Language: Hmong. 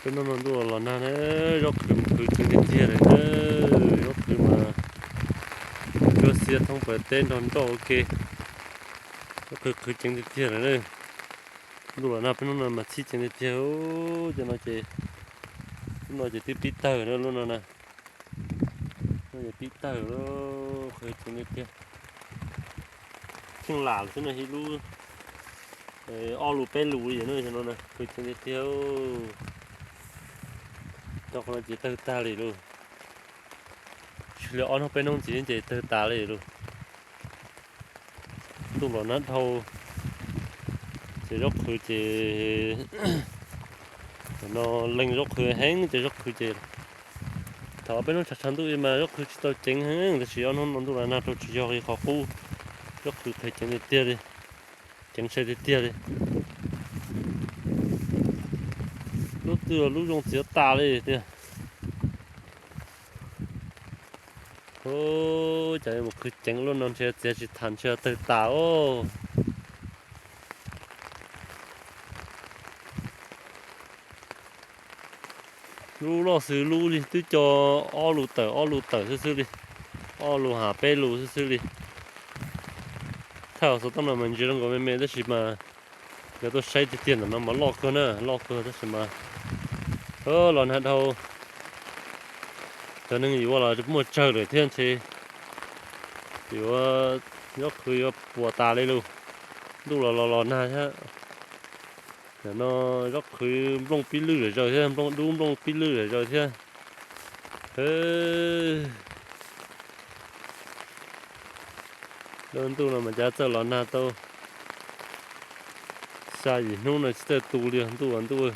Peb hnub no ntuj los nag na, zaub qhwv mus qhwv tseev tiag tiag lawm na. Zaub qhwv mas cuab xiab thoob plaws teb nrog nroj ua ke. Zaub qhwv qhwv ceev tiag tiag lawm na. Ntuj los nag peb hnub no mas txhib ceev tiag tiag. Cov no ces, lub no ces twb pib tawg na, lub no na. No ces pib tawg, qhwv ceev tiag tiag. Tsheej lam xwb no, ib lub ob lus peb lus li no, no qhwv ceev tiag tiag. Cov qhov no ces tawg tag li lauj. Tsis li ob hnub peb hnub ntxiv ces tawg tas li lauj. Ntuj los nag dhau, ces zaub qhwv ces, no leej zaub qhwv heev ces zaub qhwv ces, thaum peb hnub tshav tshav ntuj mas zaub qhwv tsis tau ceev heev, tab sis ob hnub no ntuj los nag dhau tsis yog li qhov qub, zaub qhwv qhwv ceev tiag tiag li, ceev sai tiag tiag li. Lub twg lub zoo txiav tas li tiag. Cas mus qhwv ceev lub no ntshe txiav tsis tas ntshe tawg tas os. Lub loj xwb lub li twb co ob lus tawm ob lus tawm xwb xwb li, ob lus ham peb lus xwb xwb li. Thaj xov tooj no mas ntsia zoo nkaus me me tab sis mas yog tuaj saib tiag tiag ntawm no mas loj kawg na, loj kawg tab sis mas los nag dhau. Cov neeg yuav los muaj tsawg lawm thiab ntshe yuav, zaub qhwv yuav puas tas li lauj. Ntuj los los los nag thiab. Ntawm no zaub qhwv nplooj pib lwj zom zaws thiab, nplooj dub nplooj pib lwj zom zaws thiab. Lub ntuj no mas cas txawj los nag tau xya yim hnub no tsis txawj tu li ntuj ntuj.